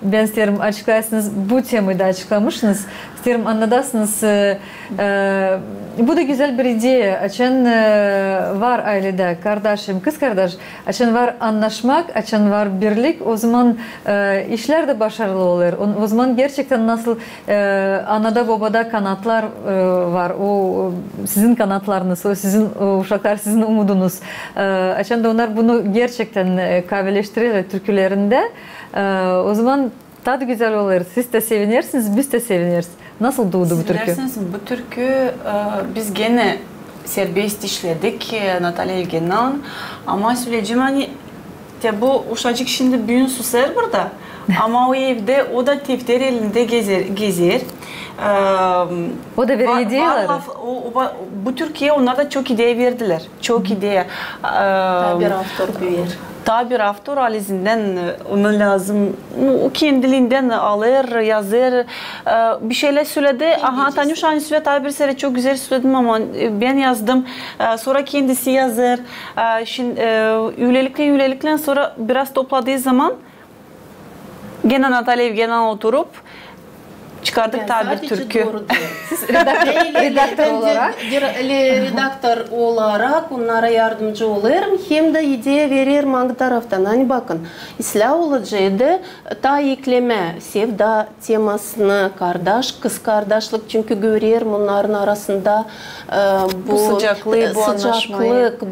Bän isteerim, açıklayasınız, bu temayı da açıklamışsınız. İsteerim, annadasınız. E, e, bu da gözäl bir ideya. Açan, e, var ayledä kardaş hem kızkardaş, açan var annaşmak, açan var birlik, ozaman, e, işlär dä başarılı olêr. O, ozaman gerçektän nasıl E, anada, bobada kanatlar, e, var. O, e, sizin kanatlarınız, o sizin, e, uşaklar sizin umudunuz. E, açan da onnar bunu gerçektän, e, kaveeleştirer türkülerindä, e, ozaman taa da gözäl olêr. Siz dä sevinersiniz, biz dä sevineriz. Nasıl duudu bu türkü? Siz bilersiniz, bu türkü, e, biz genä serbest işledik, e, Natalya Evgenovanan. Ama söleyecäm, ani te bu uşacık şindi büün susêr burada. Ama o evdä o da tefter elindä gezer, gezer. E, o da verer ideyaları. Var laf, o, o, bu türküyä onnar da çok ideya verdilär. Çok ideya. E, taa bir avtor büyer. Taa bir avtor, alizdän, e, ona lääzım, o kendiliindän alêr, yazêr. E, bir şeylär söledi. Aha, Tanuşa, ani söledi, taa bir sefer çok gözäl söledim, ama, e, bän yazdım. E, sora kendisi yazêr. E, şin-, e, ülelikleyin, ülelikleyin sora biraz topladıı zaman genä Natalya Evgenovana oturup çıkardık taa bir türkü. Siz redaktor, redaktor olarak. Redaktor olarak onnara yardımcı olêrım, hem dä ideya vererim, angı taraftan. Ani bakın, islää olaceydı taa eklemää sevda temasını, kardaş, kızkardaşlık, çünkü görerim onnarın arasında, e, bu sıcaklık, bu annaşma,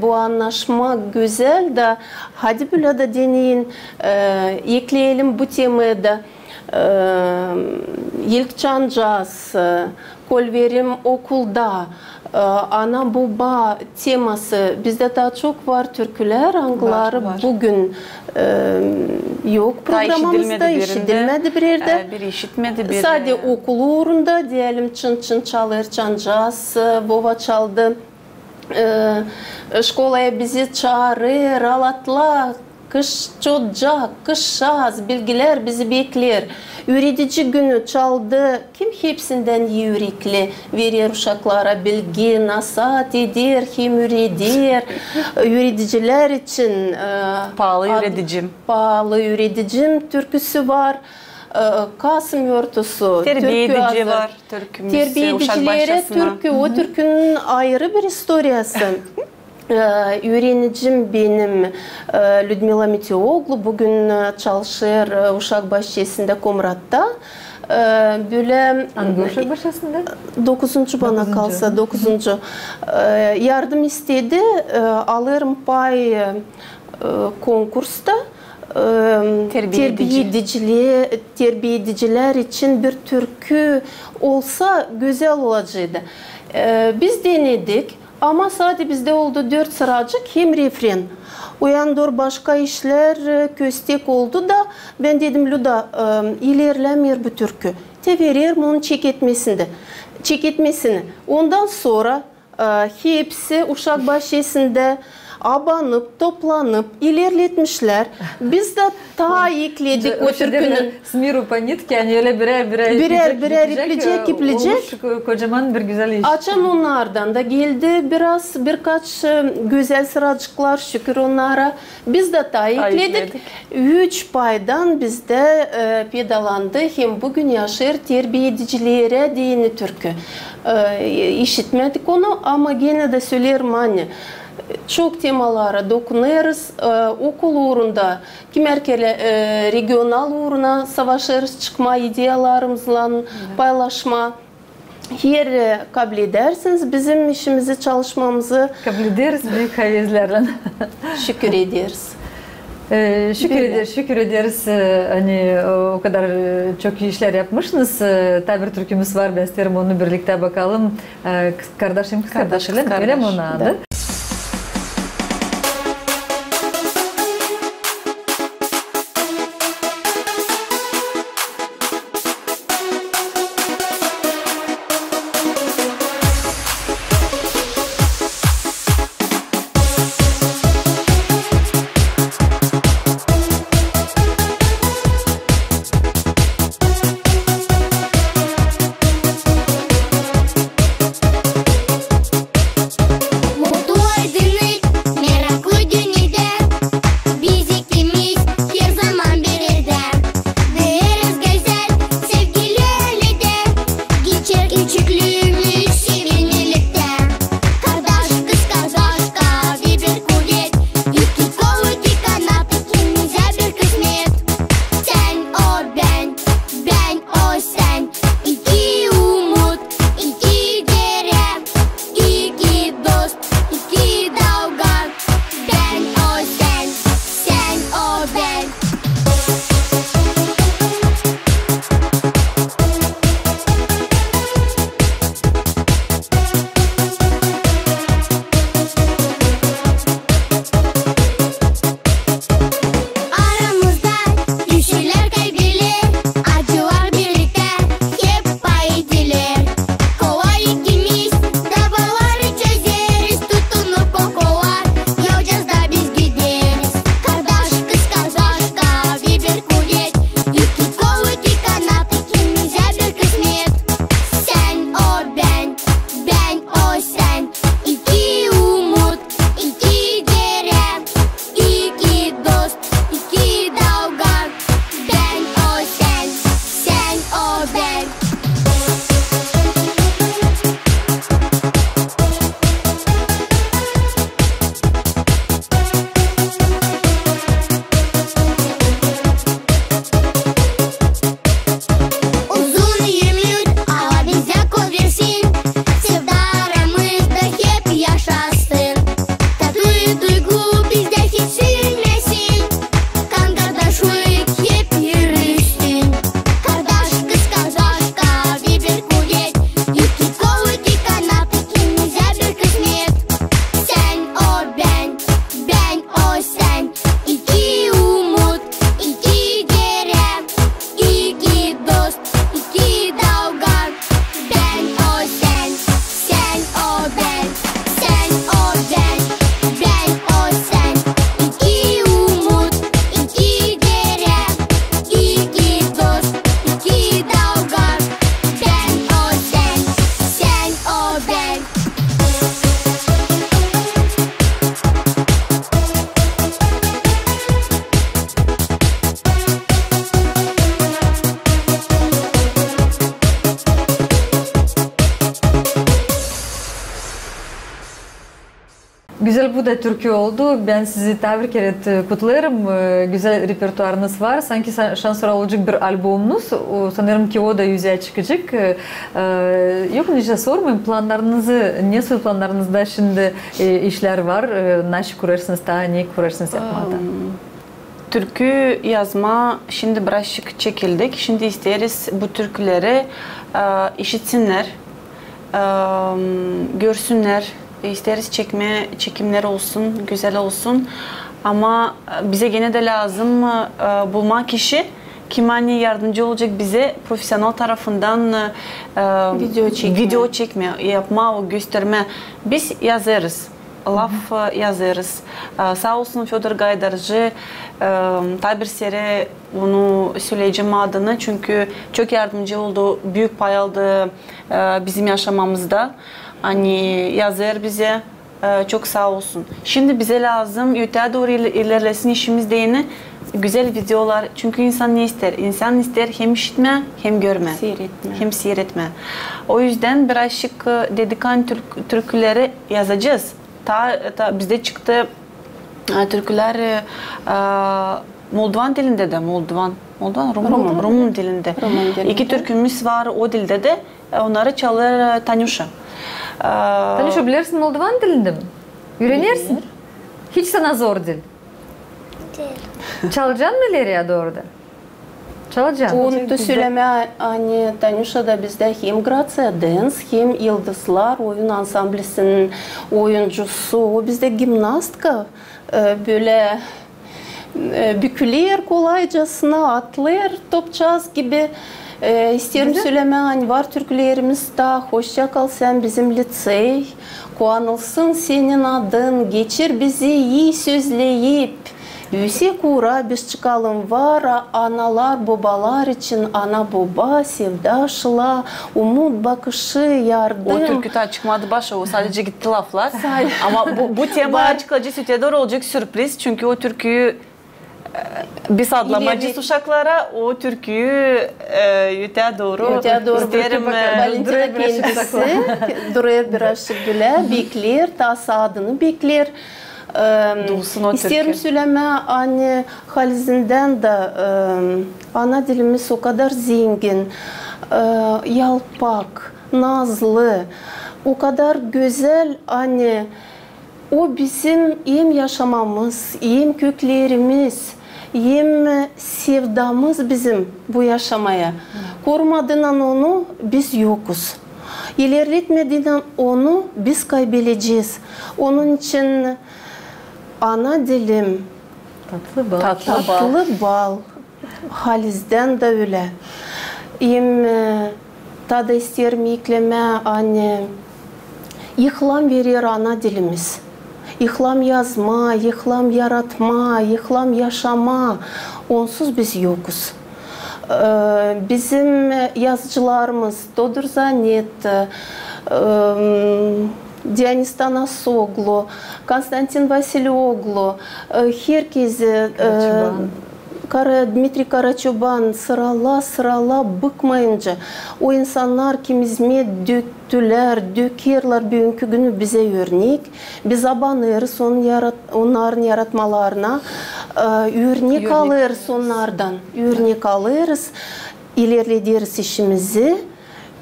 bu annaşma gözäl da, hadi bölä dä deneyin, e, ekleyelim bu temayı da, e, ilk çancaz, e, kolverim okulda, e, ana-boba teması. Bizdä taa çok var türkülär, angıları büün, e, yok programamızda, işidilmedi bir erdä. Sade okul uurunda, deyelim, çın-çın çalêr çancaz, e, Vova çaldı. E, şkolaya bizi çaarêr, alatla, kış çocak, kış az, bilgilär bizi bekleer. Üüredici günü çaldı. Kim hepsindän ii ürekli, verer uşaklara bilgi, nasaat eder hem üüreder. Üüredicilär için, e, paalı üüredicim. Paalı üüredicim türküsü var. E, Kasım örtüsü, terbiyedici var türkümüz, terbiyedicilerä türkü, o türkünün ayırı bir istoriyası. E, üürenicim benim, e, Lüdmila Mitioglu, büün, e, çalışêr, e, uşak başçasında Komratta. E, bölä... Angı uşak başçasında? Dokuzuncu, bana kalsa, dokuzuncu. E, yardım istedi, e, alêrım pay, e, konkursta. E, terbiyedicilär için bir türkü olsa, gözäl olaceydı. E, biz denedik. Ama sade bizdä oldu dört sıracık hem refren. O yan dor başka işlär, e, köstek oldu da, bän dedim, Lüda, e, ilerlämeer bu türkü. Te vererim onu çeketmesini. Çeketmesini. Ondan sora, e, hepsi uşak başçasında abanıp, toplanıp, ilerletmişlär. Biz dä taa ekledik o türkünün. С миру по нитке, ani ölä birär, birär, birär, birär iplicek, iplicek, iplicek. Olmuş ko-, kocaman bir gözäl iş. Açan onnardan da geldi biraz, birkaç, e, gözäl sıracıklar, şükür onnara. Biz dä taa ekledik. Üç paydan bizdä, e, paydalandı hem büün yaşêêr terbiyedicilerä deyni türkü. E, işitmedik onu, ama genä dä söleerim, ani çok temalara dokunêrız, e, okul uurunda, kimär kerä, e, regional uuruna savaşêrız çıkma, ideyalarımızlan paylaşma. Her, e, kabledärsiniz bizim işimizi, çalışmamızı. Kablederiz büük havezlärlän. Şükür ederiz. E, şükür ederiz, şükür ederiz, e, ani, e, o kadar, e, çok işlär yapmışsınız. E, taa bir türkümüz var, bän isteerim onu birliktä bakalım. E, kız-, kardaşım, kızkardaşım, ölä mi onun adı? Da. Bu da türkü oldu. Bän sizi taa bir kerä kutlêêrım. E, gözäl repertuarınız var. Sansın şansora olacek bir albomunuz. O, sanêrım ki, o da üzä çıkacek. E, e, yok, nicä sormayım, plannarınızı, ne soy plannarınızda şindi, e, işlär var? E, naşey kurêrsınız, taa ne kurêrsınız yapmaa? Türkü yazmaa şindi birazçık çekildik. Şindi isteeriz bu türküleri, e, işitsinnär, e, görsünnär. İsteeriz çekmää, çekimnär olsun, gözäl olsun. Ama, e, bizä genä dä lääzım, e, bulmaa kişi, kim ani yardımcı olacek bizä profesional tarafından, e, video çekmää, yapmaa, o göstermää. Biz yazêrız. Laf, e, yazêrız. E, saa olsun Födor Gaydarcı, e, taa bir serä onu söleyecäm adını, çünkü çok yardımcı oldu, büük pay aldı, e, bizim yaşamamızda. Ani yazêr bizä, e, çok saa olsun. Şindi bizä lääzım öteyä dooru il-, ilerlesin işimiz deyni, gözäl videolar. Çünkü insan ne isteer? İnsan isteer hem işitmää, hem görmää. Siiretmää. Hem siiretmää. O üzdän birazçık, e, dedik, ani türk-, türküleri yazacez. Taa, taa bizdä çıktı, e, türkülär, e, e, moldovan dilindä dä, moldovan, moldovan, rumun, rumun dilindä. Rumun dilindä. İki türkümüz var o dildä dä, e, onnarı çalêr, e, Tanüşa. E, Tanüşa, bilersin moldovan dilindä mi? Üürenersin? Hiç sana zor diil. Diil. Çalacan mı ileriyä dooru da? Çalacan. Unuttu sölemää, ani Tanüşa da bizdä hem Graţiya Dens, hem Yıldızlar oyun ansamblisinin oyuncusu. O bizdä gimnastka, e, bölä, e, büküler kolaycasına, atlêêr topçaz gibi. E, isteerim sölemää, ani var türkülerimiz taa: Hoşça kal sän, bizim licey, Kuanılsın senin adın, geçir bizi ii sözleyip, Üüsek uura biz çıkalım vara, analar, bobalar için, ana-boba, sevda şıla, umut bakışı, yardım. O türkü taa çıkmadı başa, o sadecä gitti laflar. Ama bu, bu tema açıklayacez, öteyä dooru olacek sürpriz, çünkü o türküyü, e, biz adlamayacez uşaklara, o türküyü, e, öteyä dooru. Öteyä dooru. İsteerim, e, Valentina kendisi durêr birazcık bölä, bekleer, taa adını bekleer. Em, isteerim sölemää, ani halizdän dä, em, ana dilimiz o kadar zengin, e, yalpak, nazlı, o kadar gözäl, ani o bizim hem yaşamamız, hem köklerimiz, hem sevdamız bizim bu yaşamaya. Korumadıynan onu biz yokuz. İlerletmediynan onu biz kaybelecez. Onun için ana dilim tatlı bal. Tatlı bal. Halizdän dä ölä. Hem, e, taa da isteerim eklemää, ani ilham verer ana dilimiz. İlham yazmaa, ilham yaratmaa, ilham yaşamaa. Onsuz biz yokuz. E, bizim yazıcılarımız Todur Zanet, e, Dionis Tanasoglu, Konstantin Vasilyoglu, e, herkezi, e, Kara-, Dmitriy Karaçoban, sırala-sırala bıkmayınca, o insannar, kim izmet döktülär, dökerlär büünkü günü bizä örnek. Biz abanêrız onun yarat-, onnarın yaratmalarına, e, örnek alêrız onnardan, örnek alêrız, ilerlederiz işimizi,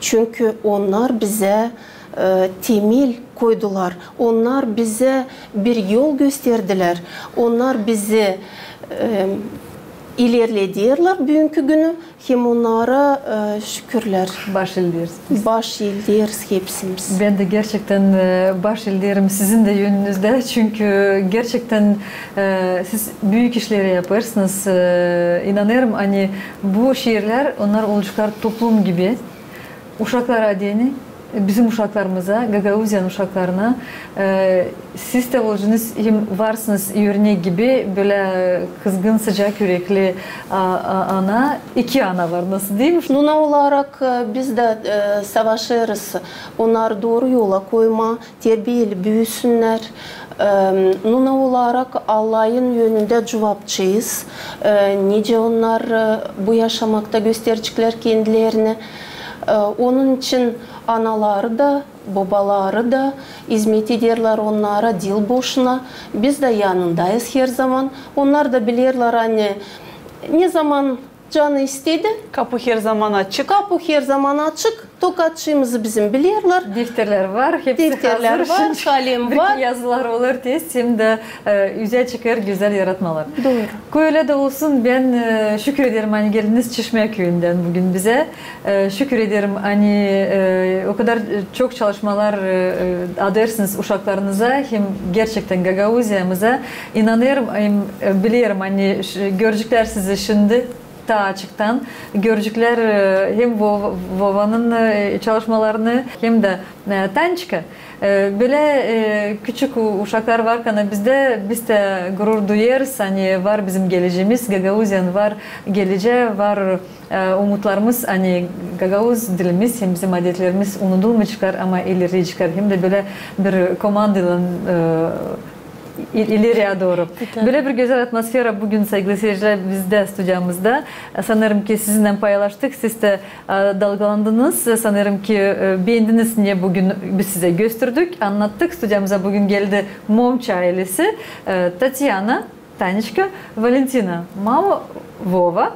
çünkü onnar bizä, e, temel koydular, onnar bizä bir yol gösterdilär, onnar bizi, e, ilerlederlär büünkü günü. Hem onnara, e, şükürlär. Baş iileriz biz. Baş iileriz hepsimiz. Bän dä gerçektän, e, baş iilerim sizin dä yönünüzdä, çünkü gerçektän, e, siz büük işleri yapêrsınız. E, inanêrım, ani bu şiirlär, onnar olaceklar toplum gibi. Uşaklara deyni, bizim uşaklarımıza, Gagauziyanın uşaklarına, e, siz dä olacenız hem varsınız örnek gibi, bölä kızgın, sıcak ürekli a-, a-, ana, iki ana var, nasıl, diil mi? Nuna olarak, e, biz dä, e, savaşêrız onnarı dooru yola koymaa, terbiyeli büüsünnär. E, nuna olarak Allahın önündä cuvapçıyız. E, nicä onnar, e, bu yaşamakta göstereceklär kendilerini. E, onun için anaları da, bobaları da izmet ederlär onnara diil boşuna. Biz dä yanındayız herzaman. Onnar da bilerlär, ani ne zaman canı istedi. Kapu herzaman açık. Kapu herzaman açık. Tok açıımızı bizim bilerlär. Defterlär var, hepsi hazır. Defterlär var, kalem var. Yazılar olur tez, hem dä, e, üzä çıkêr gözäl yaratmalar. Dooru. Köyä dä olsun, bän, e, şükür ederim, ani geldiniz Çeşmä küüyündän büün bizä. E, şükür ederim, ani, e, o kadar çok çalışmalar, e, e, adêrsınız uşaklarınıza, hem gerçektän Gagauziyamıza. İnanêrım, hem, e, bilerim, ani ş-, görecäklär sizi şindi taa açıktan. Görecäklär, e, hem Vo-, Vovanın, e, çalışmalarını, hem dä, e, Tançka. E, bölä, e, küçük u-, uşaklar varkan bizdä, biz dä gurur duyêrız, ani var bizim gelecemiz, Gagauziyanın var gelecää, var, e, umutlarımız, ani gagauz dilimiz hem bizim adetlerimiz unudulmayaceklar, ama ileri çıkar, hem dä bölä bir komandaylan, e, i-, ileriyä dooru. Bölä bir gözäl atmosfera büün, saygılı seyircilär, bizdä studiyamızda. Sanêrım ki, sizinnän paylaştık, siz dä, e, dalgalandınız. Sanêrım ki, e, beendiniz, ne büün biz sizä gösterdik, annattık. Studiyamıza büün geldi Momça aylesi, e, Tatyana, Tançka, Valentina, mama Vova,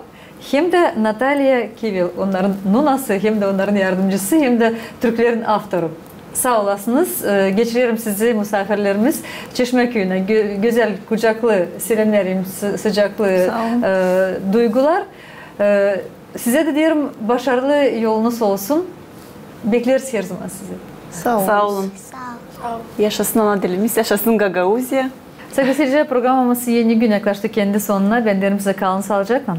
hem dä Nataliya Kivil, onnarın nunası, hem dä onnarın yardımcısı, hem dä türkülerin avtoru. Saa olasınız. E, geçirerim sizi, musaafirlerimiz, Çeşmä küüyünä. Gö-, gözäl, kucaklı selämnär hem sı-, sıcaklı, e, duygular. E, sizä dä deerim, başarılı yolunuz olsun. Bekleriz herzaman sizi. Saa olun. Saa olun. Yaşasın ana dilimiz, yaşasın Gagauziya. Saygılı seyircilär, programamız eni gün yaklaştı kendi sonuna. Bän deerim sizä, kalın saalıcaklan.